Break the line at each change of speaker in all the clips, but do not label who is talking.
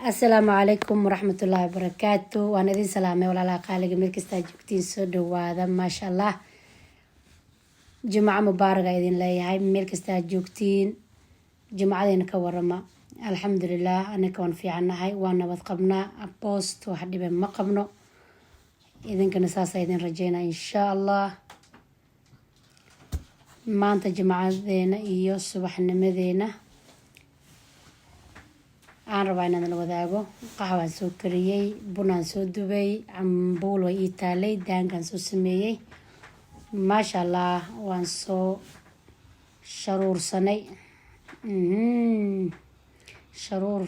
Asalaamu calaykum waraxmatullaahi wabarakaatu. Waan idin salaamay, walaalaha qaaliga, meel kastaa joogtiin, soo dhawaada. Maasha Allah, Jimco mubaaraga idin leeyahay meel kastaa joogtiin. Jimcadeena ka warama? Alxamdulilah, anaka waan fiicannahay, waa nabad qabnaa, boost wax dhibe ma qabno. Idinkana saasa idin rajeynaa, insha Allah. Maanta jimcadeena iyo subaxnimadeena aan rabaa inaan la wadaago. Qaxwaan soo kariyey, bunaan soo dubay, cambuul way ii taalay, daankaan soo sameeyey. Maasha Allah, waan soo sharuursanay. Sharuur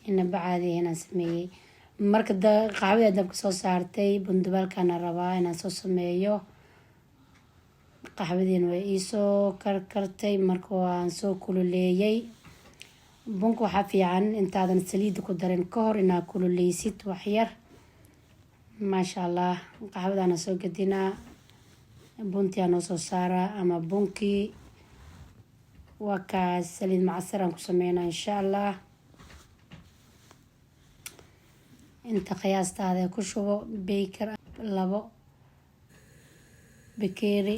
inaba caadi inaan sameeyey. Marka qaxwadii dabka soo saartay, bundubaalkaana rabaa inaan soo sameeyo. Qaxwadiina way iisoo karkartay, marka waan soo kululeeyey. Bunka waxaa fiican intaadan saliidda ku darin ka hor inaad kululeysid waxyar. Maasha Allah, qaxwadaana soo gadinaa, buntiaa noo soo saaraa ama bunkii waa kaas. Saliid macasar aan ku sameynaa, insha Allah. Inta qiyaastaada ku shubo, bayker 2 bakeeri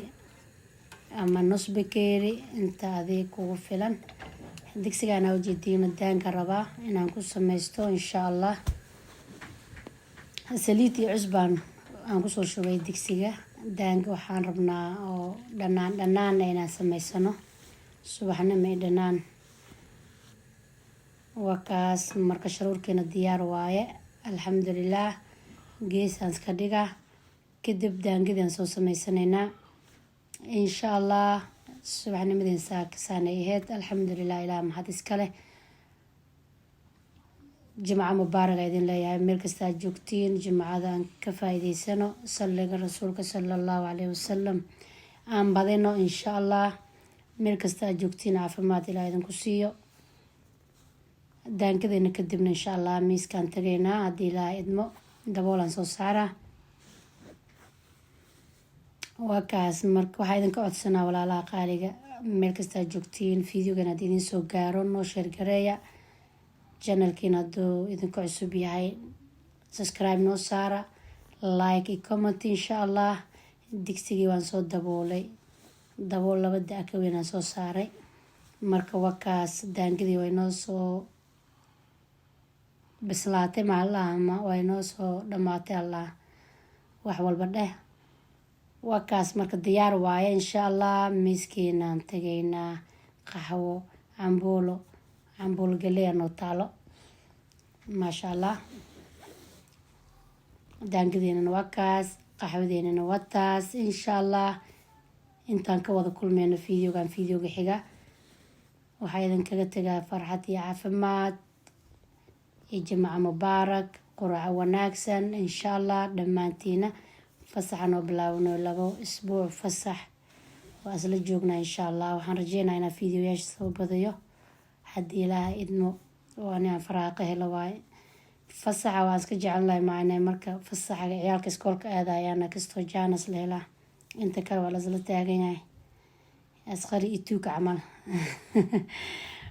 ama nus bakeeri, inta adig kugu filan. Digsigaana ujeediina daanka rabaa inaan ku sameysto, insha Allah. Saliid iyo cusbaan aan kusoo shubay digsiga. Daanka waxaan rabnaa oo dhanaan dhanaana inaan sameysano subaxnimo i dhanaan. Waa kaas. Marka sharuurkeena diyaar waaye, alxamdulilah. Geesaan iska dhiga, kadib daangadaan soo sameysanaynaa, insha Allah. Subaxnimadeen saakasaanay ahayd, alxamdulilah, ilaah maxad iska leh. Jimco mubaaraga idin leeyahay meel kasta aad joogtiin. Jimcada aan ka faa-iideysano, salliga Rasuulka sala Allahu caleyhi wasalam aan badino, insha Allah. Meel kasta aad joogtiin, caafimaad Ilaah idinku siiyo. Daankadeena kadibna, insha Allah, miiskaan tagaynaa haddii Ilaah idmo. Daboolaan soo saaraa, waa kaas. Marka waxaa idinka codsanaa, walaalaha qaaliga, meel kasta aad joogtiin, videogan haddii idin soo gaaro, noo share gareeya. Channelkiina hadduu idinku cusub yahay, subscribe noo saara, like iyo comment, insha Allah. Digsigii waan soo daboolay, dabool laba da- ka weyn aan soo saaray. Marka waa kaas, daangadii way noo soo bislaatay maalaha, way noo soo dhamaatay. Allah, wax walba dheh, waa kaas. Marka diyaar waaye, insha Allah. Miiskiinaan tagaynaa. Qaxwo, cambuulo, cambuulo galeya noo taalo, maasha Allah. Daangadeenana waa kaas, qaxwadeenana waa taas, insha Allah. Intaan ka wada kulmeyno videogan videoga xiga, waxaa idinkaga tegaa farxad iyo caafimaad iyo jimco mubaarak, quraco wanaagsan, insha Allah. Dhammaantiina fasaxa noo bilaabno, 2 isbuuc fasax waa isla joognaa, insha Allah. Waxaan rajeynaa inaa videoyaasha soo badayo haddii Ilaaha idmo oo ani aan faraaqa helo waaye. Fasaxa waan iska jecelnahay macne. Marka fasaxa ciyaalka iskoolka aadayaana kastoo jaanas la helaa, inta kale waa lasla taagan yahay, asqari iyo tuuka camal.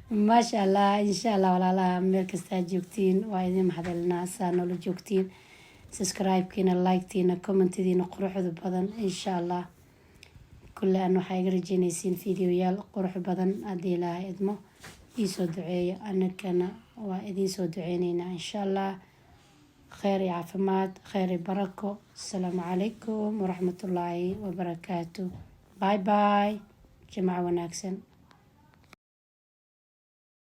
Maasha Allah, insha Allah. Walaalaha, meel kastaa joogtiin, waa idin maxdelinaa saa noola joogtiin. Subscribe-kiina, like-tiina, commentidiina quruxda badan, insha Allah. Kulle an waxaa iga rajeynaysiin videoyaal qurux badan haddii Ilaaha idmo. Iisoo duceeyo, anagana waa idiin soo duceyneynaa, insha Allah. Kheyr iyo caafimaad, kheyr iyo barako. Asalaamu calaykum waraxmatullaahi wabarakaatu. Bye bye, jimco wanaagsan.